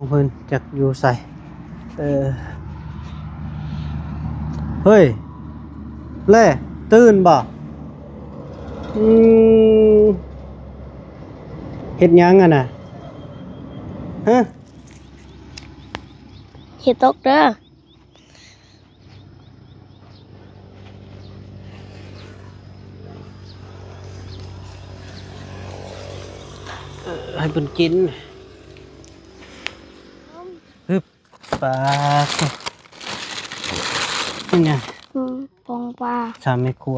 ເພິ່ນຈັກຢູ່ໃສ? ເອີ ເຮີ້ຍ ແລ ຕື່ນບໍ່? ອືມ ເຮັດຫຍັງຫັ້ນນະ? ຮະ? ເຮັດຕົກເດີ. ເອີ ໃຫ້ເພິ່ນກິນ. ຮຶບ ປາ ເປັນຫຍັງ? ອືມ ປອງປາ ສາມແມ່ຄົວ.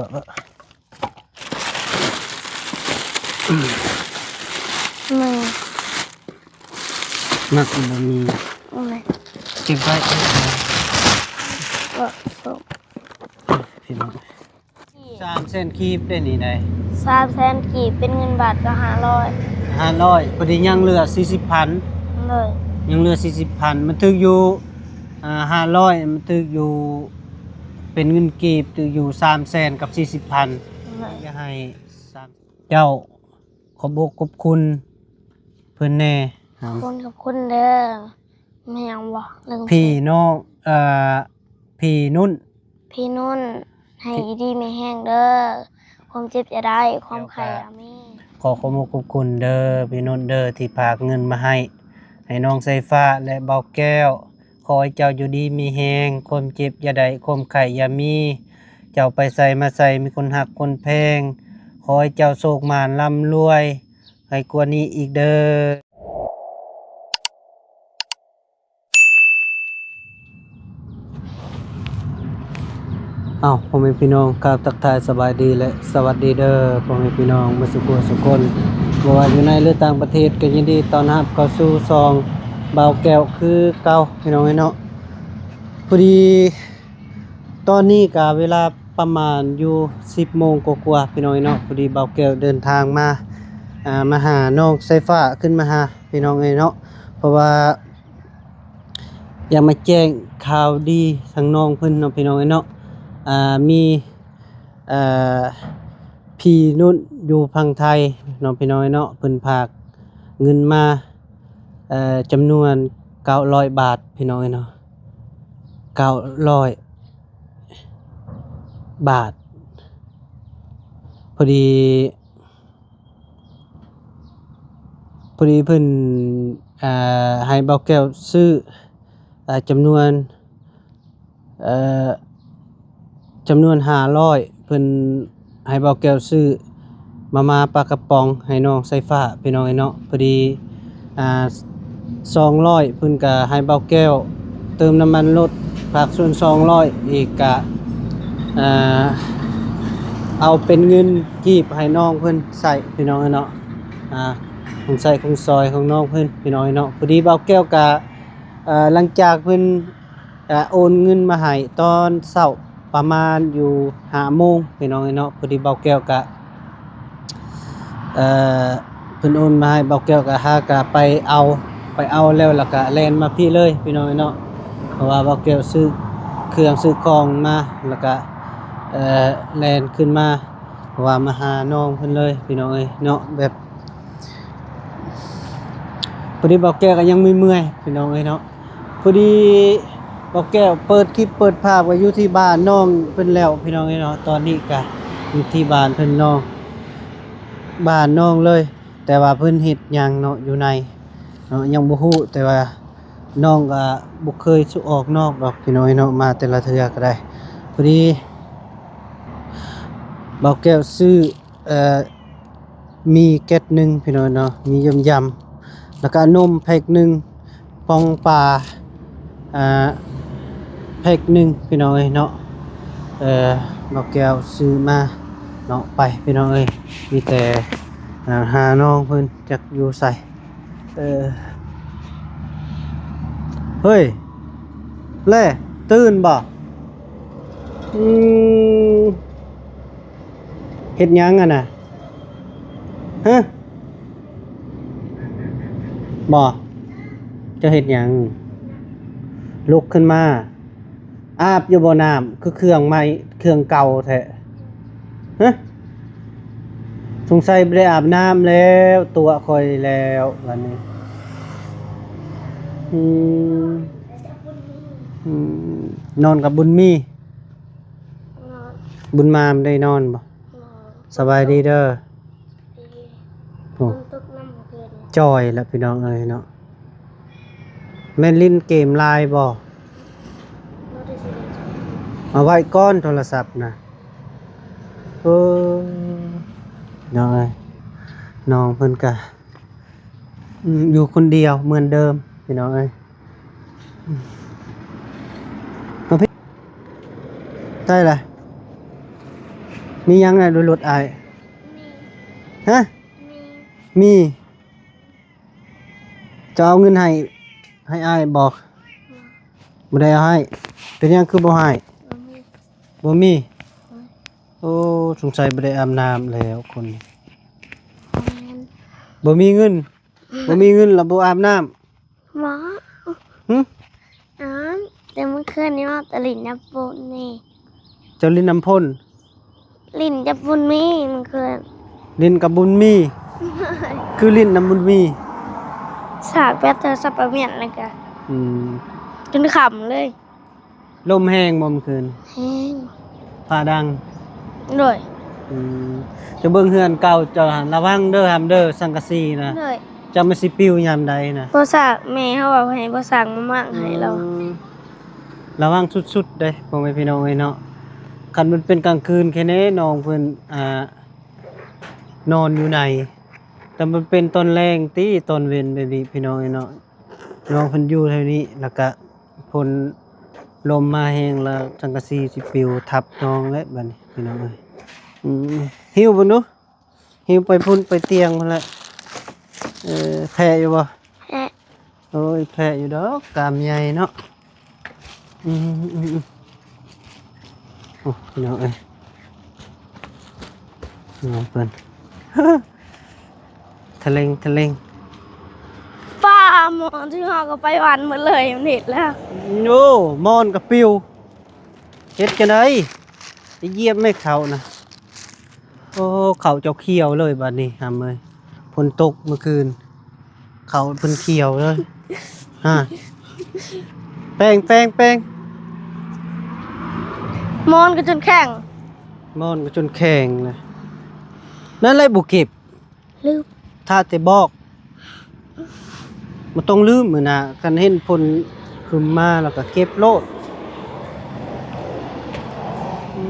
ແມ່ ມັກບໍ່ມີ ໂອ້ຍ ເກັບໄວ້ ເອີ ພີ່ນ້ອງ ສາມແສນກີບໄດ້ນີ້ໄດ໋ ສາມແສນກີບ ເປັນເງິນບາດກໍຫ້າຮ້ອຍ ຫ້າຮ້ອຍ ພໍດີຍັງເຫຼືອສີ່ສິບພັນ ໂດຍ ຍັງເຫຼືອສີ່ສິບພັນ ມັນຖືກຢູ່ ອ່າ ຫ້າຮ້ອຍ ມັນຖືກຢູ່ ເປັນເງິນກີບຖືກຢູ່ສາມແສນກັບສີ່ສິບພັນ ໂດຍ ຢາກໃຫ້ ເຈົ້າ ຂອບອົກຂອບຄຸນເພິ່ນແດ່ ຂອບຄຸນ ຂອບຄຸນເດີ ແມ່ນຫຍັງບໍ່? ພີ່ນ້ອງ ເອີ ພີ່ນຸ່ນ ພີ່ນຸ່ນ ໃຫ້ຢູ່ດີມີແຮງເດີ ຄວາມເຈັບຢ່າໄດ້ ຄວາມໄຂ້ຢ່າມີ ຂໍຂອບອົກຂອບຄຸນເດີ ພີ່ນຸ່ນເດີ ທີ່ຝາກເງິນມາໃຫ້ ໃຫ້ນ້ອງສາຍຟ້າ ແລະ ບ່າວແກ້ວ ຂໍໃຫ້ເຈົ້າຢູ່ດີມີແຮງ ຄວາມເຈັບຢ່າໄດ້ ຄວາມໄຂ້ຢ່າມີ ເຈົ້າໄປໃສມາໃສມີຄົນຮັກຄົນແພງ ຂໍໃຫ້ເຈົ້າໂຊກໝານລ່ຳລວຍ ໃຫ້ກວ່ານີ້ອີກເດີ. ເອົ້າ ພໍ່ແມ່ພີ່ນ້ອງ ກາບທັກທາຍສະບາຍດີ ແລະ ສະຫວັດດີເດີ ພໍ່ແມ່ພີ່ນ້ອງເບິດສູ່ຜູ້ສູ່ຄົນ ບໍ່ວ່າຢູ່ໃນ ຫຼື ຕ່າງປະເທດ ກໍຍິນດີຕ້ອນຮັບເຂົ້າສູ່ຊ່ອງບ່າວແກ້ວຄືເກົ່າ ພີ່ນ້ອງເອີຍເນາະ. ພໍດີຕອນນີ້ກໍເວລາປະມານຢູ່ສິບໂມງກວ່າໆ ພີ່ນ້ອງເອີຍເນາະ ພໍດີບ່າວແກ້ວເດີນທາງມາ ອ່າ ມາຫານ້ອງສາຍຟ້າ ຂຶ້ນມາຫາ ພີ່ນ້ອງເອີຍເນາະ ເພາະວ່າ ຢາກມາແຈ້ງຂ່າວດີທາງນ້ອງເພິ່ນເນາະ ພີ່ນ້ອງເອີຍເນາະ ອ່າ ມີ ເອີ ພີ່ນຸ່ນຢູ່ຝັ່ງໄທເນາະ ພີ່ນ້ອງເອີຍເນາະ ເພິ່ນຝາກເງິນມາ ເອີ ຈຳນວນເກົ້າຮ້ອຍບາດ ພີ່ນ້ອງເອີຍເນາະ ເກົ້າຮ້ອຍບາດ ພໍດີ ພໍດີເພິ່ນ ເອີ ໃຫ້ບ່າວແກ້ວຊື້ ເອີ ຈຳນວນ ເອີ ຈຳນວນຫ້າຮ້ອຍ ເພິ່ນໃຫ້ບ່າວແກ້ວຊື້ມາມ່າປາກະປ໋ອງໃຫ້ນ້ອງສາຍຟ້າ ພີ່ນ້ອງເອີຍເນາະ ພໍດີ ອ່າ ສອງຮ້ອຍ ເພິ່ນກະໃຫ້ບ່າວແກ້ວເຕີມນ້ຳມັນລົດ ພາກສ່ວນສອງຮ້ອຍອີກກະ ອ່າ ເອົາເປັນເງິນກີບໃຫ້ນ້ອງເພິ່ນໃຊ້ ພີ່ນ້ອງເອີຍເນາະ ອ່າ ຂອງໃຊ້ຂອງສອຍຂອງນ້ອງເພິ່ນ ພີ່ນ້ອງເອີຍເນາະ ພໍດີບ່າວແກ້ວກະ ເອີ ຫຼັງຈາກເພິ່ນ ເອີ ໂອນເງິນມາໃຫ້ຕອນເຊົ້າ ປະມານຢູ່ຫ້າໂມງ ພີ່ນ້ອງເອີຍເນາະ ພໍດີບ່າວແກ້ວກະ ເອີ ເພິ່ນໂອນມາໃຫ້ ບ່າວແກ້ວກະຫາກະໄປເອົາ ໄປເອົາແລ້ວ ແລ້ວກະແລ່ນມາພີ້ເລີຍ ພີ່ນ້ອງເອີຍເນາະ ເພາະວ່າບ່າວແກ້ວຊື້ເຄື່ອງຊື້ຂອງມາ ແລ້ວກະ ເອີ ແລ່ນຂຶ້ນມາ ເພາະວ່າມາຫານ້ອງເພິ່ນເລີຍ ພີ່ນ້ອງເອີຍເນາະ ແບບ ພໍດີບ່າວແກ້ວກໍຍັງເມື່ອຍໆ ພີ່ນ້ອງເອີຍເນາະ ພໍດີບ່າວແກ້ວເປີດຄລິບເປີດພາບໄວ້ຢູ່ທີ່ບ້ານນ້ອງເພິ່ນແລ້ວ ພີ່ນ້ອງເອີຍເນາະ ຕອນນີ້ກະຢູ່ທີ່ບ້ານເພິ່ນນ້ອງ ບ້ານນ້ອງເລີຍ ແຕ່ວ່າເພິ່ນເຮັດຫຍັງເນາະ ຢູ່ໃນເນາະ ຍັງບໍ່ຮູ້ ແຕ່ວ່ານ້ອງກໍບໍ່ເຄີຍອອກນອກດອກ ພີ່ນ້ອງເອີຍເນາະ ມາແຕ່ລະເທື່ອກໍໄດ້ ພໍດີບ່າວແກ້ວຊື້ ເອີ ໝີ່ແກັດໜຶ່ງ ພີ່ນ້ອງເນາະ ໝີ່ຢຳໆ ແລ້ວກະນົມແພັກໜຶ່ງ ປອງປາ ອ່າ ແພັກໜຶ່ງ ພີ່ນ້ອງເອີຍເນາະ ເອີ ບ່າວແກ້ວຊື້ມາເນາະ ໄປ ພີ່ນ້ອງເອີຍ ມີແຕ່ ອ່າ ຫານ້ອງເພິ່ນຈັກຢູ່ໃສ ເອີ ເຮີ້ຍ ແລ ຕື່ນບໍ່? ອືມ ເຮັດຫຍັງຫັ້ນນະ? ຮະ? ບໍ່ ເຈົ້າເຮັດຫຍັງ? ລຸກຂຶ້ນມາ ອາບຢູ່ບໍ່ນ້ຳ? ຄືເຄື່ອງໃໝ່ ເຄື່ອງເກົ່າແທ້? ຮະ? ສົງໄສບໍ່ໄດ້ອາບນ້ຳແລ້ວ ຕົວະຂ້ອຍແລ້ວບາດນີ້. ອືມ ອືມ ນອນກັບບຸນມີ. ນອນ ບຸນມາບໍ່ໄດ້ນອນບໍ່? ນອນ ສະບາຍດີເດີ. ໂອ້ ຝົນຕົກນຳເມື່ອຄືນນີ້ ຈ່ອຍລະພີ່ນ້ອງເອີຍເນາະ. ແມ່ນຫຼິ້ນເກມຫຼາຍບໍ່? ບໍ່ໄດ້ຊິຫຼິ້ນ ເອົາໄວ້ກ່ອນໂທລະສັບນະ. ເອີ ນ້ອງເອີຍ ນ້ອງເພິ່ນກະ ອືມ ຢູ່ຄົນດຽວເໝືອນເດີມພີ່ນ້ອງເອີຍ. ອືມ ມາພີ້ ໄດ້ລະ. ມີຫຍັງນະ ຢູ່ລົດອ້າຍ? ມີ ຮະ? ມີ ມີ. ຈະເອົາເງິນໃຫ້ ໃຫ້ອ້າຍບໍ່? ບໍ່ ບໍ່ໄດ້ເອົາໃຫ້. ເປັນຫຍັງຄືບໍ່ໃຫ້? ບໍ່ມີ ບໍ່ມີ. ໂອ້ຍ ໂອ້ ສົງໄສບໍ່ໄດ້ອາບນ້ຳແລ້ວຄົນນີ້. ບໍ່ມີເງິນ ບໍ່ມີເງິນລະບໍ່ອາບນ້ຳ. ບໍ່ ຫຶ? ອາບ ແຕ່ມື້ຄືນນີ້ມາແຕ່ຫຼິ້ນນ້ຳຝົນນີ້. ເຈົ້າຫຼິ້ນນ້ຳຝົນ? ຫຼິ້ນກັບບຸນມີມື້ຄືນ. ຫຼິ້ນກັບບຸນມີ? ຄືຫຼິ້ນນຳບຸນມີ? ສາກແບັດໂທລະສັບປະມຽນແລ້ວກະ ອືມ ຈົນຄ່ຳເລີຍ. ລົມແຮງບໍ່ມື້ຄືນ? ແຮງ ຟ້າດັງ. ໂດຍ. ອືມ ເຈົ້າເບິ່ງເຮືອນເກົ່າເຈົ້າຫັ້ນ ລະວັງເດີ ຫ້າມເດີ ສັງກະສີນະ. ໂດຍ. ເຈົ້າມັນຊິປິວຍາມໃດນະ? ບໍ່ຊາກ ແມ່ເຮົາເວົ້າໃຫ້ບໍ່ຊ່າງມາມ້າງໃຫ້ລາວ. ອືມ ລະວັງສຸດໆເດ້ ພໍ່ແມ່ພີ່ນ້ອງເອີຍເນາະ. ຄັນມັນເປັນກາງຄືນແຄ່ນີ້ ນ້ອງເພິ່ນ ອ່າ ນອນຢູ່ໃນ ແຕ່ມັນເປັນຕອນແລງຕິ ຕອນເວັນແບບນີ້ພີ່ນ້ອງເອີຍເນາະ. ນ້ອງເພິ່ນຢູ່ແຖວນີ້ ແລ້ວກະຝົນລົມມາແຮງ ແລ້ວສັງກະສີຊິປິວທັບນ້ອງແຫຼະບາດນີ້ພີ່ນ້ອງເອີຍ. ອືມ ຫິ້ວເບິ່ງດູ ຫິ້ວໄປພຸ້ນໄປຕຽງພຸ້ນແຫຼະ. ເອີ ແພ້ຢູ່ບໍ່? ແພ້. ໂອ້ຍ ແພ້ຢູ່ດອກ ກ້າມໃຫຍ່ເນາະ. ອືມ ອືມ ອືມ ໂອ້ ພີ່ນ້ອງເອີຍ ນ້ອງເພິ່ນ ທະເລັງ ທະເລັງ. ປ້າ ໝໍນທີ່ເຮົາກໍໄປຫວ່ານໝົດເລີຍ ມັນເຮັດແລ້ວ. ໂອ້ ໝອນກໍປິວ ເຮັດຈັ່ງໃດ? ໄປຢຽບແມ່ເຂົ້ານະ. ໂອ້ ເຂົ້າເຈົ້າຂຽວເລີຍບາດນີ້ ຫຳເອີຍ. ຝົນຕົກມື້ຄືນ ເຂົ້າເພິ່ນຂຽວເລີຍ. ຮະ ແປ້ງ ແປ້ງ ແປ້ງ. ໝອນກໍຈົນແຂງ ໝອນກໍຈົນແຂງນະ. ນັ້ນແຫຼະບໍ່ເກັບ. ລືມ. ຖ້າແຕ່ບອກ ບໍ່ຕ້ອງລືມ. ມື້ໜ້າຄັນເຫັນຝົນຄຶມມາແລ້ວກໍເກັບໂລດ. ອື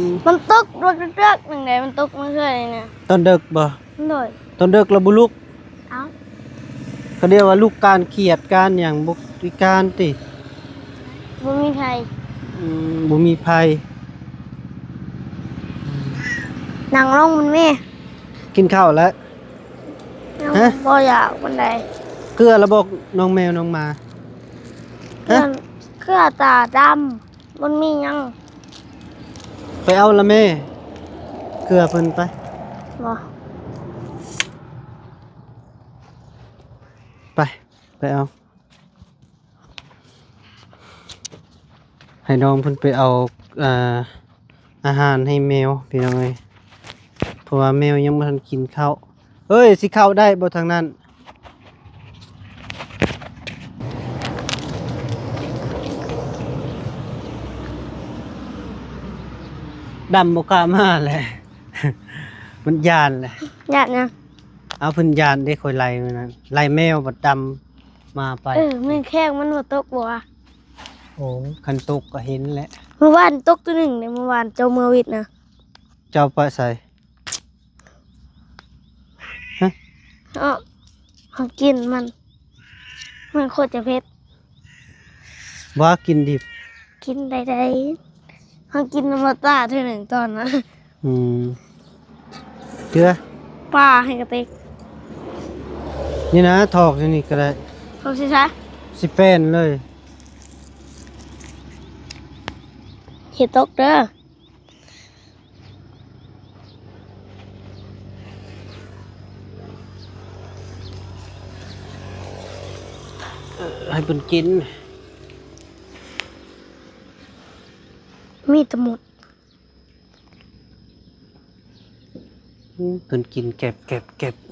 ມ ມັນຕົກເລິກໆ ໜຶ່ງໃດ ມັນຕົກມາເທື່ອນີ້ນະ. ຕອນເດິກບໍ່? ໂດຍ. ຕອນເດິກລະບໍ່ລຸກ? ເອົ້າ ກໍດຽວວ່າລຸກການຂຽດການຫຍັງ ບໍ່ມີການຕິ? ບໍ່ມີໃຜ. ອືມ ບໍ່ມີໃຜ. ນັ່ງລົງມັນແມ່. ກິນເຂົ້າແລ້ວ? ຍັງ ຮະ? ບໍ່ຢາກປານໃດ. ເກືອລະບໍ່ ນ້ອງແມວນ້ອງໝາ? ຮະ? ເກືອ ເກືອຕາດຳ ບໍ່ມີຫຍັງ. ໄປເອົາລະແມ່ ເກືອເພິ່ນໄປ. ບໍ່. ໄປ ໄປເອົາ. ໃຫ້ນ້ອງເພິ່ນໄປເອົາ ອ່າ ອາຫານໃຫ້ແມວພີ່ນ້ອງເອີຍ ເພາະວ່າແມວຍັງບໍ່ທັນກິນເຂົ້າ. ເອີຍ ຊິເຂົ້າໄດ້ບໍ່ທາງນັ້ນ? ດຳບໍ່ກ້າມາແຫຼະ ມັນຢ້ານແຫຼະ. ຢ້ານຫຍັງ? ເອົາ ເພິ່ນຢ້ານເດ້ ຂ້ອຍໄລ່ມື້ນັ້ນ ໄລ່ແມວບັດດຳ ໝາໄປ. ເອີ ແມ່ນແຂງມັນບໍ່ຕົກບໍ່ວະ? ໂອ້ ຄັນຕົກກໍເຫັນແຫຼະ. ມື້ວານຕົກຕົວໜຶ່ງເດ້ ມື້ວານເຈົ້າເມືອວິດນະ. ເຈົ້າໄປໃສ? ຮະ? ເອົາ ເຮົາກິນມັນ ມັນໂຄດຈະເຜັດ. ບໍ່ ກິນດິບ. ກິນໄດ້ໃດ? ເຮົາກິນນ້ຳມັນຕາເທື່ອໜຶ່ງຕອນນະ. ອືມ ເທື່ອ ປາໃຫ້ກະຕິກ. ນີ້ນະ ຖອກຢູ່ນີ້ກໍໄດ້. ຖອກຊິຊະ? ຊິແປ້ນເລີຍ. ເຮັດຕົກເດີ. ເອີ ໃຫ້ເພິ່ນກິນ. ມີແຕ່ໝົດ. ອືມ ເພິ່ນກິນແກັບໆໆ.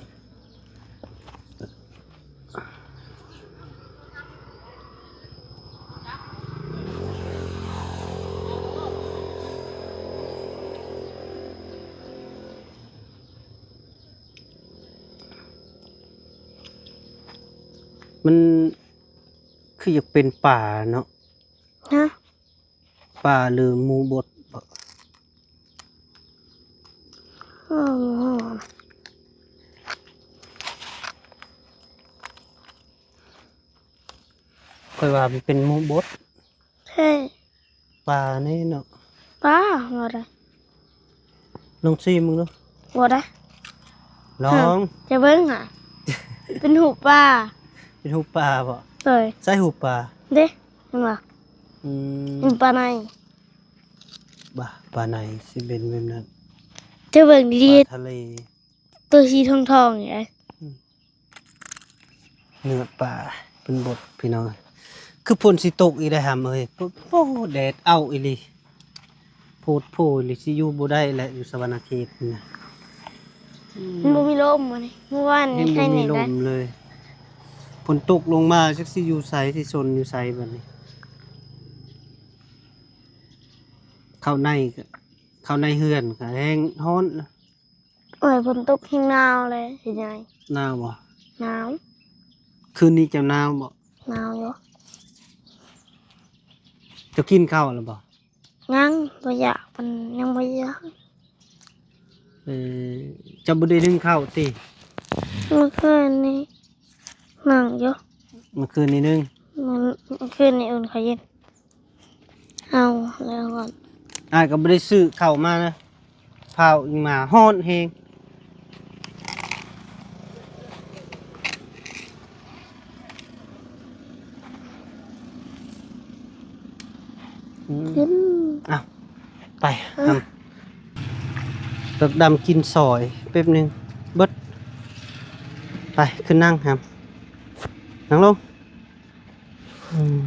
ມັນຄືຢາກເປັນປາເນາະ. ຮະ? ປາ ຫຼື ໝູບົດບໍ? ຂ້ອຍວ່າມັນເປັນໝູບົດ. ເຮີ້ຍ ປານີ້ເນາະ. ປາ ບໍ່ໄດ້. ລອງຊີມເບິ່ງດູ. ບໍ່ໄດ້. ລອງ. ຈະເບິ່ງຫາ ເປັນຮູບປາ. ເປັນຮູບປາບໍ? ໂດຍ. ໃສ່ຮູບປາ. ເດ້ ເຫັນບໍ່? ອືມ. ເປັນປາໄນ. ບາ ປາໄນຊິເປັນແບບນັ້ນ. ຈະເບິ່ງດີໆ. ປາທະເລ. ໂຕສີທອງໆນີ້ເດ້. ອືມ. ເນື້ອປາເປັນບົດພີ່ນ້ອງ. ຄືຝົນຊິຕົກອີກແລ້ວຫຳເອີຍ. ໂອ້ ແດດເອົາອີ່ຫຼີ. ໂພດໂພອີ່ຫຼີ ຊິຢູ່ບໍ່ໄດ້ແຫຼະ ຢູ່ສະຫວັນນະເຂດນີ້ນະ. ອືມ. ມັນບໍ່ມີລົມມື້ນີ້. ມື້ວານນີ້ ແຮງບໍ່ມີລົມເລີຍ. ຝົນຕົກລົງມາ ຈັກຊິຢູ່ໃສ ຊິຊົນຢູ່ໃສບັດນີ້. ເຂົ້າໃນ ເຂົ້າໃນເຮືອນກໍແຮງຮ້ອນ. ໂອ້ຍ ຝົນຕົກແຮງໜາວເລີຍ ເຮັດຫຍັງ? ໜາວບໍ່? ໜາວ. ຄືນນີ້ເຈົ້າໜາວບໍ່? ໜາວຢູ່. ເຈົ້າກິນເຂົ້າແລ້ວບໍ່? ຍັງ ບໍ່ຢາກ ມັນຍັງບໍ່ຢາກ. ເອີ ເຈົ້າບໍ່ໄດ້ໜຶ້ງເຂົ້າຕິ? ມື້ຄືນນີ້ໜຶ້ງຢູ່. ມື້ຄືນນີ້ໜຶ້ງ? ມື້ ມື້ຄືນນີ້ອຸ່ນເຂົ້າເຢັນ. ເອົາແລ້ວກ່ອນ. ອ້າຍກໍບໍ່ໄດ້ຊື້ເຂົ້າມານະ. ພ້າວອີ່ໝາຮ້ອນແຮງ. ອືມ. ກິນ. ເອົາ ໄປ. ເອີ. ຫຳ ເລິກດຳກິນຊອຍແປັບໜຶ່ງ ເບິດ. ໄປ ຂຶ້ນນັ່ງຫຳ ນັ່ງລົງ. ອືມ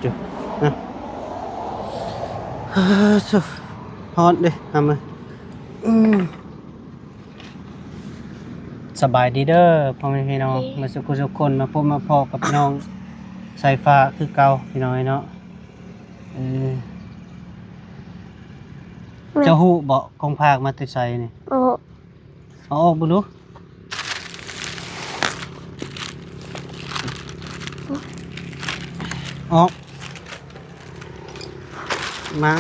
ຈຸ ນະ ເອີ ໂທ້ ຮ້ອນເດ້ ຫຳເອີຍ. ອືມ ສະບາຍດີເດີ ພໍ່ແມ່ພີ່ນ້ອງ ເອີ ໝົດສູ່ຜູ້ສູ່ຄົນ ມາພົບມາພໍ້ກັບນ້ອງສາຍຟ້າຄືເກົ່າ ພີ່ນ້ອງເອີຍເນາະ. ເອີ ແມ່ນ ເຈົ້າຮູ້ບໍ່ ຂອງຝາກມາແຕ່ໃສນີ້? ໂອ້ ເອົາອອກເບິ່ງດູ. ອອກມາ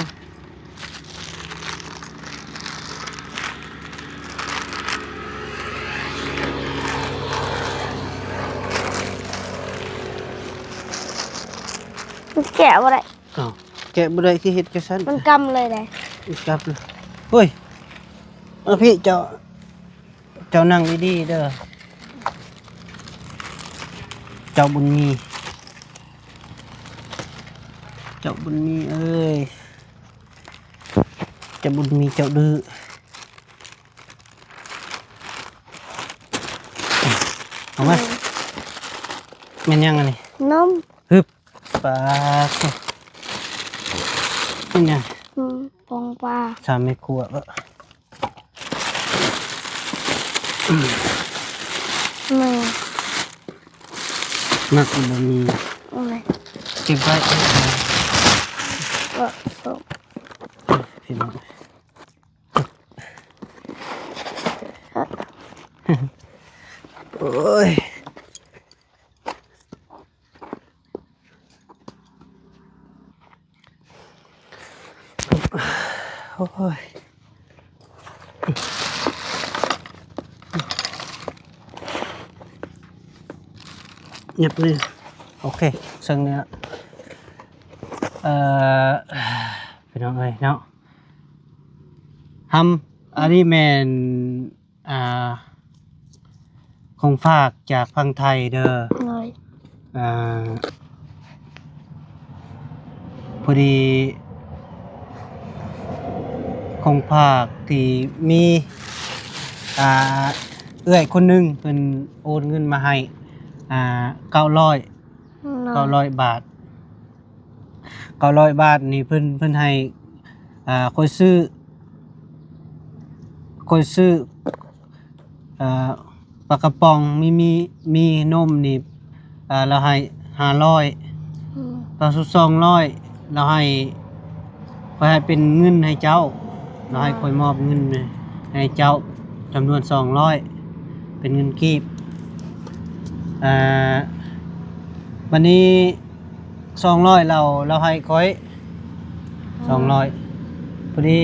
ມັນແກະບໍ່ໄດ້. ອ້າວ ແກະບໍ່ໄດ້ ຄືເຮັດຈັ່ງຊັ້ນ? ມັນກຳເລີຍເດ້. ມັນກຳເລີຍ. ໂອ້ຍ ມາພີ້ ເຈົ້າ ເຈົ້ານັ່ງດີໆເດີ ເຈົ້າບຸນມີ ເຈົ້າບຸນມີເອີຍ ເຈົ້າບຸນມີ ເຈົ້າດື້. ເອົາມາ. ອືມ ແມ່ນຫຍັງອັນນີ້? ນົມ. ຮຶບ. ປາ ເປັນຫຍັງ? ອືມ ປອງປາ ສາມແມ່ຄົວ. ອືມ ແມ່ ມັກບໍ່ມີ. ໂອ້ຍ ເກັບໄວ້ ເອີ ສົມ ພີ່ນ້ອງ. ໂອ້ຍ ໂອ້ຍ ຫຍັບນີ້ ໂອເຄ ເຊິ່ງນີ້ ເອີ ພີ່ນ້ອງເອີຍເນາະ ຫຳ ອັນນີ້ແມ່ນ ອ່າ ຂອງຝາກຈາກຝັ່ງໄທເດີ. ໂດຍ. ອ່າ ພໍດີຂອງຝາກທີ່ມີ ອ່າ ເອື້ອຍຄົນໜຶ່ງເພິ່ນໂອນເງິນມາໃຫ້ ອ່າ ເກົ້າຮ້ອຍ ໂດຍ ເກົ້າຮ້ອຍບາດ. ເກົ້າຮ້ອຍບາດນີ້ເພິ່ນ ເພິ່ນໃຫ້ ອ່າ ຂ້ອຍຊື້ ຂ້ອຍຊື້ ອ່າ ປາກະປ໋ອງ ມີ ມີ ມີນົມນີ້ ອ່າ ລາວໃຫ້ຫ້າຮ້ອຍ. ອືມ. ປາສຸດສອງຮ້ອຍ ລາວໃຫ້ ຂ້ອຍໃຫ້ເປັນເງິນໃຫ້ເຈົ້າ ລາວໃຫ້ ໂດຍ ຂ້ອຍມອບເງິນໃຫ້ເຈົ້າຈຳນວນສອງຮ້ອຍ ເປັນເງິນກີບ. ອ່າ ບັດນີ້ສອງຮ້ອຍ ລາວ ລາວໃຫ້ຂ້ອຍສອງຮ້ອຍ ພໍດີ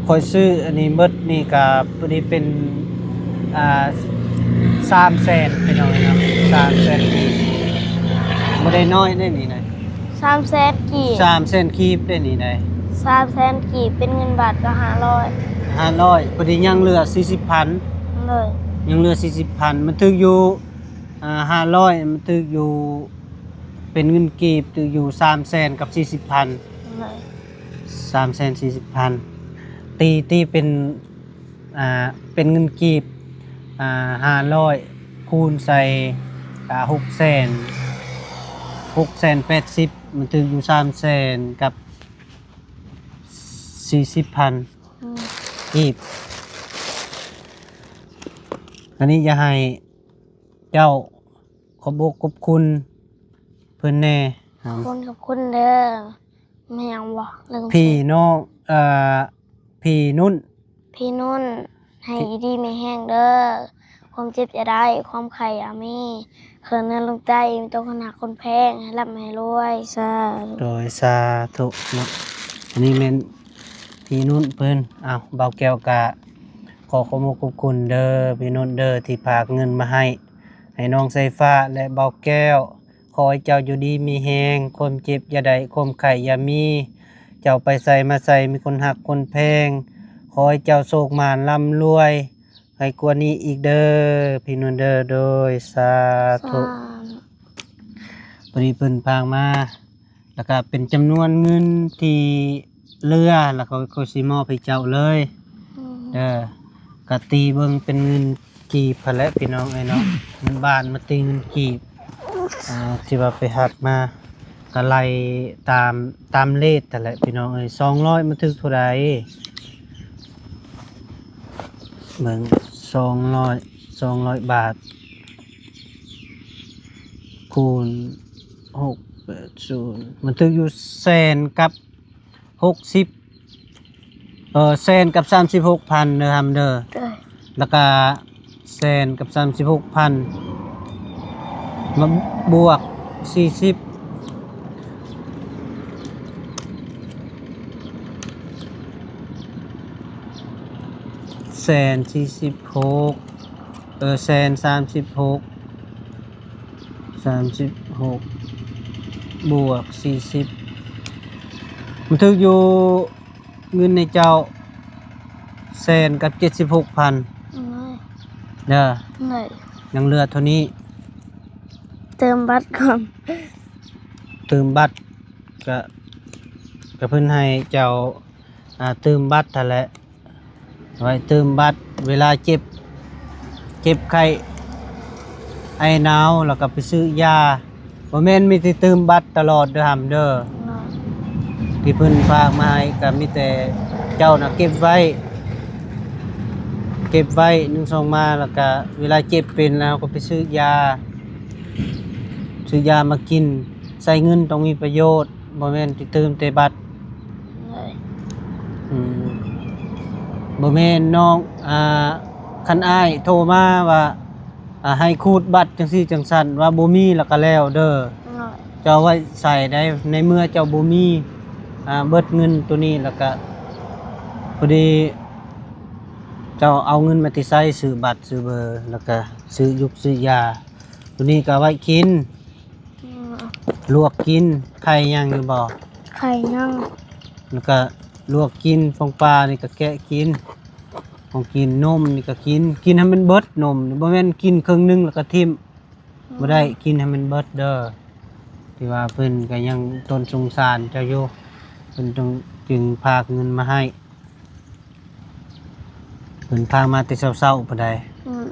ຂ້ອຍຊື້ອັນນີ້ໝົດນີ້ກະພໍດີເປັນ ອ່າ ສາມແສນ ພີ່ນ້ອງເອີຍເນາະ ສາມແສນກີບ ບໍ່ໄດ້ນ້ອຍເດ້ນີ້ນະ. ສາມແສນກີບ ສາມແສນກີບເດ້ນີ້ນະ ສາມແສນກີບ ເປັນເງິນບາດກໍຫ້າຮ້ອຍ ຫ້າຮ້ອຍ ພໍດີຍັງເຫຼືອສີ່ສິບພັນ ໂດຍ ຍັງເຫຼືອສີ່ສິບພັນ ມັນຖືກຢູ່ ອ່າ ຫ້າຮ້ອຍ ມັນຖືກຢູ່ ເປັນເງິນກີບຖືກຢູ່ສາມແສນກັບສີ່ສິບພັນ ໂດຍ ສາມແສນສີ່ສິບພັນ ຕີ ຕີເປັນ ອ່າ ເປັນເງິນກີບ ອ່າ ຫ້າຮ້ອຍ ຄູນໃສ່ ອ່າ ຫົກແສນ ຫົກແສນແປດສິບ ມັນຖືກຢູ່ສາມແສນກັບສີ່ສິບພັນ ອືມ ກີບ. ອັນນີ້ຢາກໃຫ້ເຈົ້າຂອບອົກຂອບຄຸນເພິ່ນແດ່ ຂອບຄຸນ ຂອບຄຸນເດີ. ແມ່ນຫຍັງບໍ່? ພີ່ນ້ອງ ເອີ ພີ່ນຸ່ນ ພີ່ນຸ່ນ ໃຫ້ຢູ່ດີມີແຮງເດີ ຄວາມເຈັບຢ່າໄດ້ ຄວາມໄຂ້ຢ່າມີ ເຄື່ອນເໜືອລົງໃຕ້ ມີແຕ່ຄົນຮັກຄົນແພງ ໃຫ້ລ່ຳໃຫ້ລວຍ ສາທຸ ໂດຍ ສາທຸເນາະ. ອັນນີ້ແມ່ນພີ່ນຸ່ນເພິ່ນ. ເອົ້າ ບ່າວແກ້ວກະຂໍຂອບອົກຂອບຄຸນເດີ ພີ່ນຸ່ນເດີ ທີ່ຝາກເງິນມາໃຫ້ ໃຫ້ນ້ອງສາຍຟ້າ ແລະ ບ່າວແກ້ວ. ຂໍໃຫ້ເຈົ້າຢູ່ດີມີແຮງ ຄວາມເຈັບຢ່າໄດ້ ຄວາມໄຂ້ຢ່າມີ ເຈົ້າໄປໃສມາໃສມີຄົນຮັກຄົນແພງ ຂໍໃຫ້ເຈົ້າໂຊກໝານລ່ຳລວຍໃຫ້ກວ່ານີ້ອີກເດີ ພີ່ນຸ່ນເດີ. ໂດຍ ສາທຸ ສາທຸ. ພໍດີເພິ່ນຝາກມາ ແລ້ວກະເປັນຈຳນວນເງິນທີ່ເຫຼືອ ແລ້ວເຂົາ ເຂົາຊິມອບໃຫ້ເຈົ້າເລີຍ ອືມ ເດີ. ກະຕີເບິ່ງເປັນເງິນ ກີບຫັ້ນແຫຼະພີ່ນ້ອງເອີຍເນາະ ເງິນບາດມາຕີເງິນກີບ ອ່າ ທີ່ວ່າໄປຮັບມາ ກະໄລ່ຕາມ ຕາມເລດຫັ້ນແຫຼະພີ່ນ້ອງເອີຍ. ສອງຮ້ອຍ ມັນຖືກເທົ່າໃດ ເບິ່ງ ສອງຮ້ອຍ ສອງຮ້ອຍບາດ ຄູນ ຫົກແປດສູນ ມັນຖືກຢູ່ແສນກັບ ຫົກສິບ ເອີ ແສນກັບສາມສິບຫົກພັນເດີ ຮຳເດີ ໂດຍ ແລ້ວກະແສນກັບສາມສິບຫົກພັນ ມາບວກສີ່ສິບ ແສນສີ່ສິບຫົກ ເອີ ແສນສາມສິບຫົກ ສາມສິບຫົກ ບວກສີ່ສິບ ມັນຖືກຢູ່ເງິນໃຫ້ເຈົ້າແສນກັບເຈັດສິບຫົກພັນ ໂອ້ຍ ເດີ ໂດຍ ຍັງເຫຼືອເທົ່ານີ້ ເຕີມບັດກ່ອນ ເຕີມບັດ ກະ ກະເພິ່ນໃຫ້ເຈົ້າ ອ່າ ຕື່ມບັດຫັ້ນແຫຼະ ໄວ້ຕື່ມບັດເວລາເຈັບ ເຈັບໄຂ້ ໄອໜາວ ແລ້ວກໍໄປຊື້ຢາ ບໍ່ແມ່ນມີແຕ່ຕື່ມບັດຕະຫຼອດເດີ ຮຳເດີ ທີ່ເພິ່ນຝາກມາໃຫ້ ກໍມີແຕ່ເຈົ້ານະເກັບໄວ້ ເກັບໄວ້ໜຶ່ງສອງມາ ແລ້ວກໍເວລາເຈັບເປັນແລ້ວກໍໄປຊື້ຢາ ຊື້ຢາມາກິນ ໃຊ້ເງິນຕ້ອງມີປະໂຫຍດ ບໍ່ແມ່ນຊິຕື່ມແຕ່ບັດ ໂດຍ ອືມ ບໍ່ແມ່ນນ້ອງ ອ່າ ຄັນອ້າຍໂທມາວ່າ ອ່າ ໃຫ້ຂູດບັດຈັ່ງຊີ້ຈັ່ງຊັ້ນ ວ່າບໍ່ມີແລ້ວກໍແລ້ວເດີ ໂດຍ ເຈົ້າໄວ້ໃຊ້ໄດ້ ໃນເມື່ອເຈົ້າບໍ່ມີ ອ່າ ເບິດເງິນໂຕນີ້ແລ້ວກໍ ພໍດີເຈົ້າເອົາເງິນມາແຕ່ໃສ ຊື້ບັດຊື້ເບີ ແລ້ວກໍຊື້ຢຸກຊື້ຢາ ໂຕນີ້ກໍເອົາໄວ້ກິນ ອືມ ລວກກິນ ໄຂ່ຍັງຢູ່ບໍ່? ໄຂ່ຍັງ ແລ້ວກະລວກກິນ ປອງປານີ້ກະແກະກິນ ຂອງກິນ ນົມນີ້ກະກິນ ກິນໃຫ້ມັນເບິດ ນົມນີ້ ບໍ່ແມ່ນກິນເຄິ່ງໜຶ່ງແລ້ວກະຖິ້ມ ອືມ ບໍ່ໄດ້ ກິນໃຫ້ມັນເບິດເດີ ທີ່ວ່າເພິ່ນກະຍັງຕົ້ນສົງສານເຈົ້າຢູ່ ເພິ່ນຈຶ່ງ ຈຶ່ງຝາກເງິນມາໃຫ້. ເພິ່ນພາມາແຕ່ເຊົ້າໆ ພຸ້ນໃດ ອືມ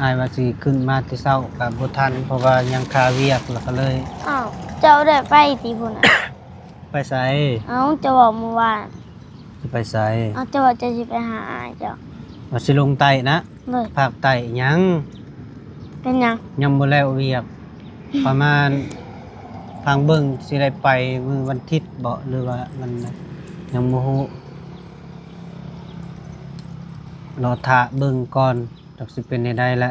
ອ້າຍວ່າຊິຂຶ້ນມາແຕ່ເຊົ້າກໍບໍ່ທັນ ເພາະວ່າຍັງຄາວຽກ ແລ້ວກໍເລີຍ ອ້າວ ເຈົ້າໄດ້ໄປຕິພຸ້ນນະ? ໄປໃສ? ເອົ້າ ເຈົ້າເວົ້າມື້ວານ ຊິໄປໃສ? ເອົ້າ ເຈົ້າວ່າເຈົ້າຊິໄປຫາອ້າຍເຈົ້າ ວ່າຊິລົງໃຕ້ນະ? ໂດຍ ພາກໃຕ້ຍັງ ເປັນຫຍັງ? ຍັງບໍ່ແລ້ວວຽກ ປະມານ ຟັງເບິ່ງຊິໄດ້ໄປມື້ວັນທິດເບາະ ຫຼືວ່າມັນ ຍັງບໍ່ຮູ້ ລໍຖ້າເບິ່ງກ່ອນ ຈັກຊິເປັນແນວໃດແຫຼະ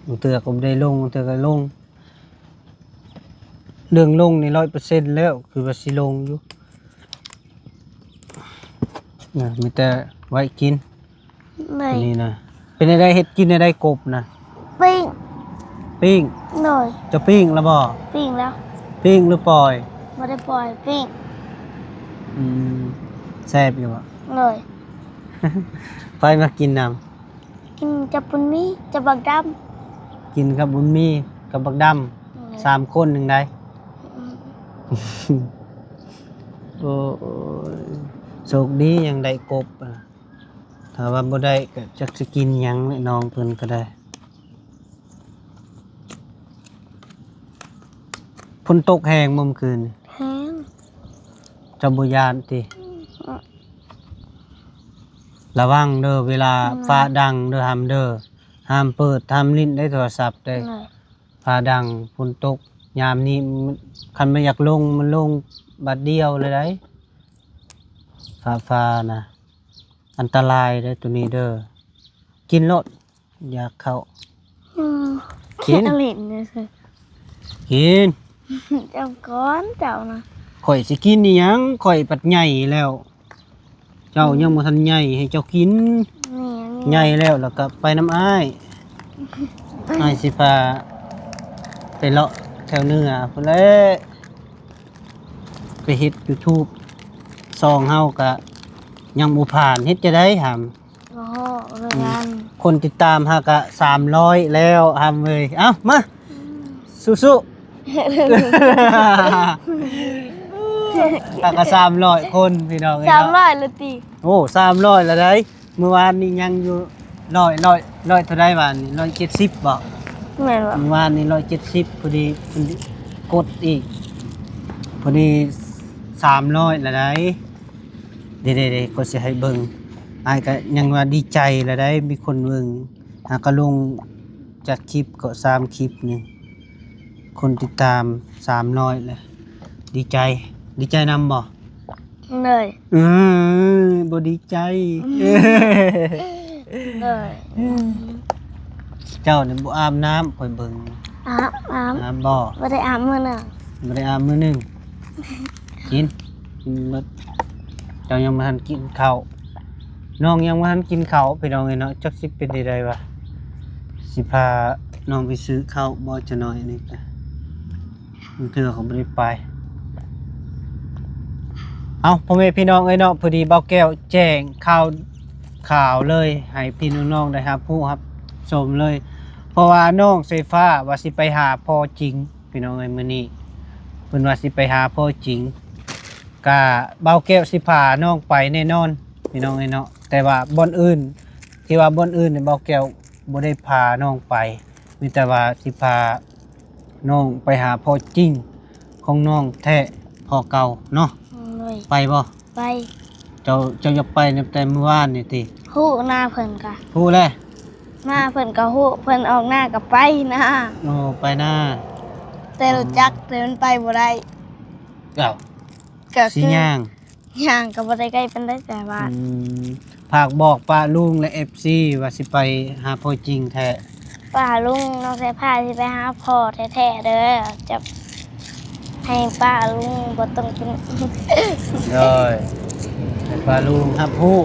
ບາງເທື່ອກໍບໍ່ໄດ້ລົງ ບາງເທື່ອກໍລົງ. ເລື່ອງລົງນີ້ຮ້ອຍເປີເຊັນແລ້ວ ຄືວ່າຊິລົງຢູ່ນະ. ມີແຕ່ໄວ້ກິນ ໂດຍ ນີ້ນະ. ເປັນແນວໃດ ເຮັດກິນແນວໃດ ກົບນະ? ປີ້ງ ປີ້ງ. ໂດຍ ເຈົ້າປີ້ງແລ້ວບໍ່? ປີ້ງແລ້ວ. ປີ້ງຫຼືປ່ອຍ? ບໍ່ໄດ້ປ່ອຍ ປີ້ງ. ອືມ ແຊບຢູ່ບໍ່? ໂດຍ. ໃຜມາກິນນຳ? ກິນກັບບຸນມີ ກັບບັກດຳ. ກິນກັບບຸນມີ ກັບບັກດຳ. ໂດຍ. ສາມຄົນໜຶ່ງໃດ. ອືມ. ໂອ້ຍ ໂຊກດີຍັງໄດ້ກົບ. ຖ້າວ່າບໍ່ໄດ້ກໍຈັກຊິກິນຫຍັງແຫຼະ ນ້ອງເພິ່ນກໍໄດ້. ຝົນຕົກແຮງບໍ່ມື້ຄືນ? ແຮງ. ເຈົ້າບໍ່ຢ້ານຕິ? ອືມ. ລະວັງເດີ ເວລາ ອືມ ຟ້າດັງເດີ ຫ້າມເດີ ຫ້າມເປີດ ຫ້າມຫຼິ້ນໄດ້ໂທລະສັບເດ້. ໂດຍ. ຟ້າດັງ ຝົນຕົກ ຍາມນີ້ ຄັນມັນຢາກລົງ ມັນລົງບາດດຽວເລີຍໄດ໋ ຟ້າ ຟ້ານະ. ອັນຕະລາຍເດີໂຕນີ້ເດີ. ກິນໂລດ ຢາກເຂົ້າ. ອືມ. ກິນ ຫຼິ້ນຊື່ໆ. ກິນ. ເຈົ້າກ່ອນ ເຈົ້ານະ. ຂ້ອຍຊິກິນອີ່ຫຍັງ? ຂ້ອຍພັດໃຫຍ່ແລ້ວ. ເຈົ້າ ອືມ ຍັງບໍ່ທັນໃຫຍ່ ໃຫ້ເຈົ້າກິນ. ແມ່ນ. ໃຫຍ່ແລ້ວ ແລ້ວກໍໄປນຳອ້າຍ. ອ້າຍຊິພາໄປເລາະແຖວເໜືອພຸ້ນແຫຼະ. ໄປເຮັດຢູທູບ ຊ່ອງເຮົາກະຍັງບໍ່ຜ່ານ ເຮັດຈັ່ງໃດຫຳ? ບໍ່ຮູ້ຄືກັນ. ອືມ ຄົນຕິດຕາມເຮົາກະສາມຮ້ອຍແລ້ວຫຳເອີຍ. ເອົ້າ ມາ ອືມ ສູ້ໆ. ເຮົາກະສາມຮ້ອຍຄົນ ພີ່ນ້ອງເອີຍເນາະ. ສາມຮ້ອຍແລ້ວຕິ? ໂອ້ ສາມຮ້ອຍແລ້ວໃດ໋. ມື້ວານນີ້ຍັງຢູ່ຮ້ອຍ ຮ້ອຍ ຮ້ອຍເທົ່າໃດວານນີ້? ຮ້ອຍເຈັດສິບບໍ? ແມ່ນບໍ? ມື້ວານນີ້ຮ້ອຍເຈັດສິບ ພໍດີເພິ່ນກົດອີກ ພໍດີສາມຮ້ອຍລະໄດ໋. ເດ້ໆໆ ກໍຊິໃຫ້ເບິ່ງ ອ້າຍກໍຍັງວ່າດີໃຈລະໄດ໋ ມີຄົນເບິ່ງ. ຫາກະລົງຈັກຄລິບກໍສາມຄລິບນີ້ ຄົນຕິດຕາມສາມຮ້ອຍແລ້ວ. ດີໃຈ ດີໃຈນຳບໍ? ເລີຍ. ເອີ ບໍ່ດີໃຈ. ເລີຍ. ເຈົ້ານີ້ບໍ່ອາບນ້ຳ ຂ້ອຍເບິ່ງ. ອາບ ອາບ. ອາບບໍ? ບໍ່ໄດ້ອາບມື້ໜຶ່ງ. ບໍ່ໄດ້ອາບມື້ໜຶ່ງ. ກິນ ກິນໝົດ. ເຈົ້າຍັງບໍ່ທັນກິນເຂົ້າ. ນ້ອງຍັງບໍ່ທັນກິນເຂົ້າ ພີ່ນ້ອງເອີຍເນາະ. ຈັກຊິເປັນໄດ້ໃດວະ? ຊິພານ້ອງໄປຊື້ເຂົ້າບໍ່? ຈະໜ້ອຍນີ້ກະ ບາງເທື່ອກໍບໍ່ໄດ້ໄປ. ເອົ້າ ພໍ່ແມ່ພີ່ນ້ອງເອີຍເນາະ, ພໍດີບ່າວແກ້ວແຈ້ງຂ່າວ ຂ່າວເລີຍ ໃຫ້ພີ່ນ້ອງໆໄດ້ຮັບຮູ້ຮັບຊົມເລີຍ, ເພາະວ່ານ້ອງເຊຟ້າວ່າຊິໄປຫາພໍ່ຈິງ ພີ່ນ້ອງເອີຍ. ມື້ນີ້ເພິ່ນວ່າຊິໄປຫາພໍ່ຈິງ, ກະບ່າວແກ້ວຊິພານ້ອງໄປແນ່ນອນ ພີ່ນ້ອງເອີຍເນາະ. ແຕ່ວ່າບ່ອນອື່ນ ທີ່ວ່າບ່ອນອື່ນນີ້ ບ່າວແກ້ວບໍ່ໄດ້ພານ້ອງໄປ, ມີແຕ່ວ່າຊິພາ ນ້ອງໄປຫາພໍ່ຈິງຂອງນ້ອງແທ້ ພໍ່ເກົ່າເນາະ. ໂດຍ. ໄປບໍ່? ໄປ. ເຈົ້າ ເຈົ້າຢາກໄປຕັ້ງແຕ່ມື້ວານນີ້ຕິ? ຮູ້ໜ້າເພິ່ນກະ ຮູ້ແລ້ວ. ໜ້າເພິ່ນກະຮູ້, ເພິ່ນອອກໜ້າກະໄປນະ. ໂອ້ ໄປນະ. ແຕ່ລົດຈັກ ອືມ ແຕ່ມັນໄປບໍ່ໄດ້. ເອົ້າ ກະ ຊິ ຄື ຍ່າງ? ຍ່າງກໍບໍ່ໄດ້ໃກ້ປານໃດ ແຕ່ວ່າ ອືມ ຝາກບອກປ້າລຸງ ແລະ ເອັຟຊີ ວ່າຊິໄປຫາພໍ່ຈິງແທ້. ປ້າລຸງ ນ້ອງສາຍຟ້າຊິໄປຫາພໍ່ແທ້ໆເດີ, ຈະໃຫ້ປ້າລຸງບໍ່ຕ້ອງເປັນ ໂດຍ ໃຫ້ປ້າລຸງຮັບຮູ້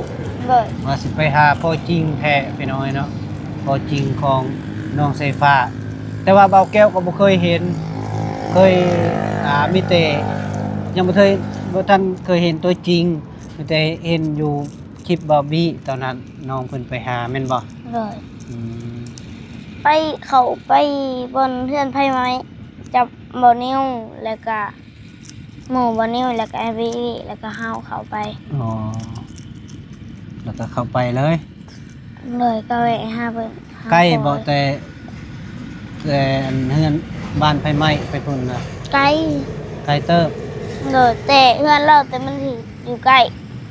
ໂດຍ ວ່າຊິໄປຫາພໍ່ຈິງແທ້ ພີ່ນ້ອງເອີຍເນາະ. ພໍ່ຈິງຂອງນ້ອງສາຍຟ້າ, ແຕ່ວ່າບ່າວແກ້ວກໍບໍ່ເຄີຍເຫັນ, ເຄີຍ ອ່າ ມີແຕ່ ຍັງບໍ່ເຄີຍ ບໍ່ທັນເຄີຍເຫັນຕົວຈິງ, ມີແຕ່ເຫັນຢູ່ຄລິບບາບີ ຕອນນັ້ນນ້ອງເພິ່ນໄປຫາແມ່ນບໍ່? ໂດຍ. ອືມ ໄປ ເຂົ້າໄປບ່ອນເຮືອນໄຟໄໝ້ ກັບບ່າວນິວ ແລ້ວກະ ໝູ່ບ່າວນິວ ແລ້ວກະອ້າຍບີ ແລ້ວກະເຮົາເຂົ້າໄປ. ອໍ ແລ້ວກະເຂົ້າໄປເລີຍ. ໂດຍ ກໍແວະຫາເພິ່ນ. ໃກ້ບໍ່ ແຕ່ ແຕ່ອັນເຮືອນບ້ານໄຟໄໝ້ໄປພຸ້ນນະ? ໄກ. ໄກເຕີບ. ໂດຍ ແຕ່ເຮືອນລາວ ແຕ່ມັນຊິຢູ່ໃກ້.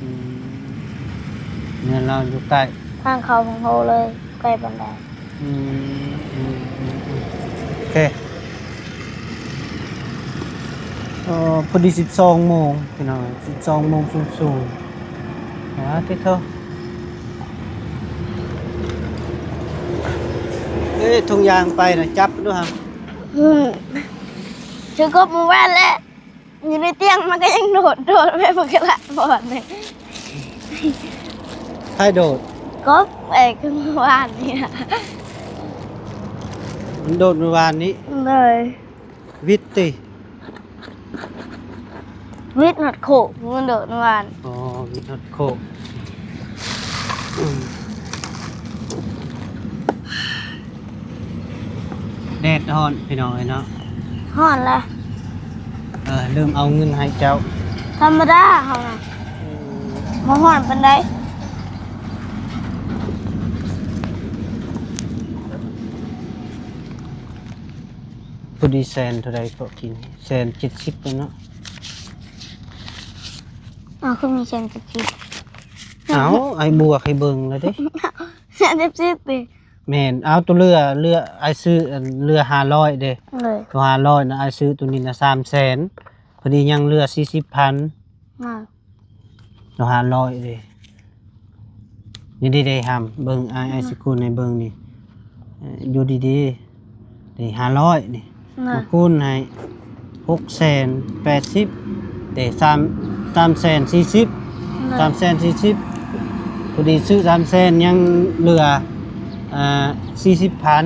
ອືມ ເຮືອນລາວຢູ່ໃກ້ ທາງເຂົ້າຂອງເຮົາເລີຍ ໃກ້ປານໃດ. ອືມ ອືມ ອືມ ໂອເຄ. ເອີ ພໍດີສິບສອງໂມງ ພີ່ນ້ອງ, ສິບສອງໂມງສູນໆ. ອາ ຕິໂທ. ເອີຍ ທຸງຢາງໄປນະ ຈັບດູຫັ້ນ. ອືມ ຖືກົບມື້ວານແຫຼະ ຢູ່ໃນຕຽງມັນກໍຍັງໂດດ ໂດດໄປ ມັນກໍລະບ່ອນນີ້. ໃຜໂດດ? ກົບ ເອີຍ ຄືມື້ວານນີ້ນະ ມັນໂດດມື້ວານນີ້. ໂດຍ. ວິດຕິ? ວິດຮອດໂຄກ ມັນໂດດວານ. ອໍ ວິດຮອດໂຄກ. ອືມ ແດດຮ້ອນພີ່ນ້ອງເອີຍເນາະ. ຮ້ອນລະ. ເອີ ລືມເອົາເງິນໃຫ້ເຈົ້າ. ທຳມະດາເຮົານະ. ອືມ ບໍ່ຮ້ອນປານໃດ. ພໍດີແສນເທົ່າໃດເກາະກິນ? ແສນເຈັດສິບແລ້ວເນາະ. ອ້າວ ຄືມີແສນເຈັດສິບ? ເອົ້າ ອ້າຍບວກໃຫ້ເບິ່ງແລ້ວເດ້. ແສນເຈັດສິບຕິ? ແມ່ນ. ເອົາ ໂຕເຫຼືອ ເຫຼືອ ອ້າຍຊື້ ອັນ ເຫຼືອຫ້າຮ້ອຍເດ້. ໂດຍ. ໂຕຫ້າຮ້ອຍນະ ອ້າຍຊື້ໂຕນີ້ນະ ສາມແສນ ພໍດີຍັງເຫຼືອສີ່ສິບພັນ. ໂຕຫ້າຮ້ອຍເດ້ ນີ້ເດ້ ເດ້ ຫຳ ເບິ່ງ ອ້າຍ ອ້າຍຊິຄູນໃຫ້ເບິ່ງນີ້ ເອີ ຢູ່ດີໆ ນີ້ ຫ້າຮ້ອຍນີ້ ມາຄູນໃຫ້ຫົກແສນແປດສິບເດ້ ສາມ ສາມແສນສີ່ສິບ ສາມແສນສີ່ສິບ ພໍດີຊື້ສາມແສນ ຍັງເຫຼືອ ອ່າ ສີ່ສິບພັນ.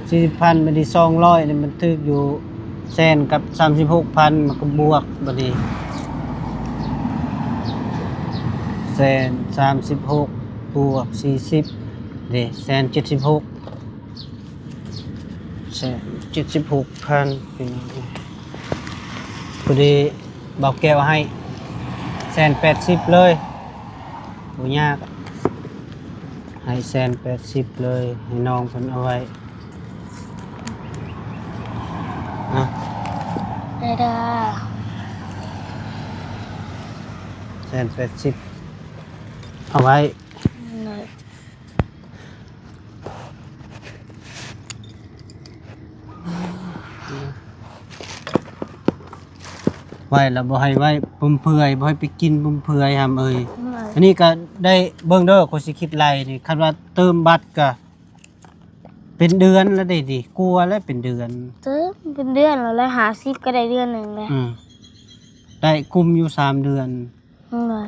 ສີ່ສິບພັນ ບັດນີ້ສອງຮ້ອຍນີ້ມັນຖືກຢູ່ແສນກັບສາມສິບຫົກພັນ ມັນກໍບວກບັດນີ້ ແສນສາມສິບຫົກບວກສີ່ສິບເດ້ ແສນເຈັດສິບຫົກ ແສນເຈັດສິບຫົກພັນ ພີ່ນ້ອງ. ພໍດີບ່າວແກ້ວໃຫ້ແສນແປດສິບເລີຍ ບໍ່ຍາກ. ໃຫ້ແສນແປດສິບເລີຍ ໃຫ້ນ້ອງເພິ່ນເອົາໄວ້ ເອົາ ໄດ້ເດີ ແສນແປດສິບ ເອົາໄວ້ ໂດຍ. ໄວ້ລະບໍ່ໃຫ້ໄວ້ຟຸມເຟືອຍ ບໍ່ໃຫ້ໄປກິນຟຸມເຟືອຍ ຫຳເອີຍ. ໂດຍ. ອັນນີ້ກໍໄດ້ເບິ່ງເດີ ຂ້ອຍຊິຄິດໄລ່ນີ້ ຄັນວ່າເຕີມບັດກໍເປັນເດືອນລະເດ້ນີ້ ກວ່າແລ້ວເປັນເດືອນ ເຕີມເປັນເດືອນລະ ຮ້ອຍຫ້າສິບກໍໄດ້ເດືອນໜຶ່ງແລ້ວ. ອືມ ໄດ້ກຸມຢູ່ສາມເດືອນ. ໂດຍ.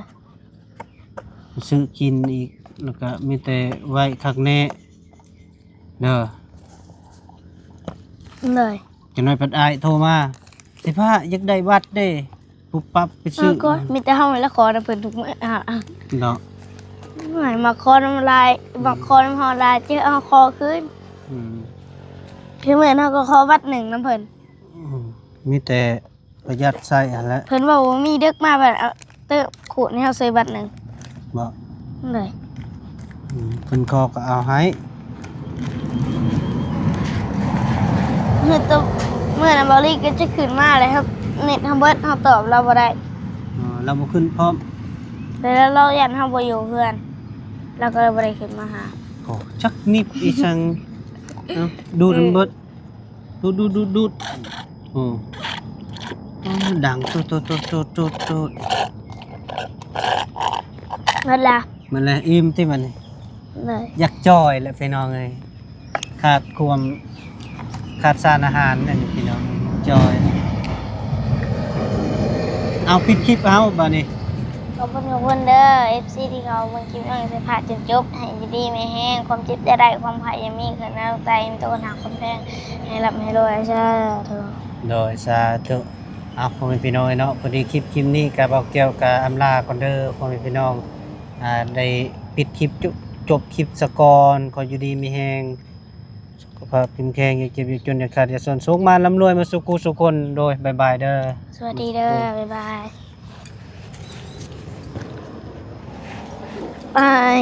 ຊື້ກິນອີກ ແລ້ວກໍມີແຕ່ໄວ້ຄັກແນ່ເດີ. ໂດຍ. ຈັກໜ້ອຍພັດອ້າຍໂທມາ ຊິພາ ຢາກໄດ້ບັດເດ້ ປຸບປັບໄປຊື້ ເອີ ກໍມີແຕ່ເຮົານີ້ລະຂໍນຳເພິ່ນທຸກມື້ ເນາະ. ໂອ້ຍ ມາຂໍນຳຫຼາຍ ມາຂໍນຳເຮົາຫຼາຍ ເຈົ້າເຮົາຂໍຄືນ. ອືມ ຄືມື້ນັ້ນເຮົາກໍຂໍບັດໜຶ່ງນຳເພິ່ນ. ອືມ ມີແຕ່ ປະຢັດໃຊ້ຫັ້ນແຫຼະ ເພິ່ນເວົ້າວ່າມີເດັກມາບັດ ເອົາເຕີມຂູດໃຫ້ເຮົາໃສ່ບັດໜຶ່ງ ບໍ່? ໂດຍ. ອືມ ເພິ່ນຂໍກໍເອົາໃຫ້ ມື້ໂຕ ມື້ນັ້ນເບົາລີກໍຈະຂຶ້ນມາແລ້ວ ເນັດເຮົາເບິດ ເຮົາຕອບລາວບໍ່ໄດ້. ອໍ ລາວບໍ່ຂຶ້ນພ້ອມ ແຕ່ລາວຢ້ານເຮົາບໍ່ຢູ່ເຮືອນ ລາວກໍເລີຍບໍ່ໄດ້ຂຶ້ນມາຫາ. ໂອ້ ຈັກນິບອີ່ສັງ ເອົ້າ ດູດມັນເບິດ. ດູດໆໆໆ ໂອ້ ໂອ້ ດັງໂຕດໆໆໆ ໝົດລະ ໝົດລະ ອີ່ມຕິບັດນີ້? ໂດຍ. ຢາກຈ່ອຍແຫຼະພີ່ນ້ອງເອີຍ ຂາດຄວາມ ຂາດສານອາຫານນັ້ນພີ່ນ້ອງ ຈ່ອຍ. ເອົາ ປິດຄລິບເອົາບັດນີ້. ຂອບຄຸນຂອບຄຸນເດີ ເອັຟຊີ ທີ່ເຂົ້າເບິ່ງຄລິບນ້ອງເສຍພາດຈົນຈົບ ໃຫ້ຢູ່ດີມີແຮງ ຄວາມເຈັບຢ່າໄດ້ ຄວາມໄຂ້ຢ່າມີ ເກີດມາແລ້ວຕາຍ ມີແຕ່ຄົນຮັກຄົນແພງ ໃຫ້ລ່ຳໃຫ້ລວຍ ສາທຸ. ໂດຍ ສາທຸ. ເອົາ ພໍ່ແມ່ພີ່ນ້ອງເອີຍເນາະ ພໍດີຄລິບ ຄລິບນີ້ກະ ບ່າວແກ້ວກະອຳລາກ່ອນເດີ ພໍ່ແມ່ພີ່ນ້ອງ ອ່າ ໄດ້ປິດຄລິບ ຈົບ ຈົບຄລິບສາກ່ອນ ຂໍຢູ່ດີມີແຮງ ສຸຂະພາບເຂັ້ມແຂງ ຢ່າເຈັບຢ່າຈົນ ຢ່າຂາດຢ່າຈນ ໂຊກມານລ່ຳລວຍມາສູ່ຄູ່ສູ່ຄົນ. ໂດຍ ບາຍບາຍເດີ ສະຫວັດດີເດີ ບາຍບາຍ ບາຍ.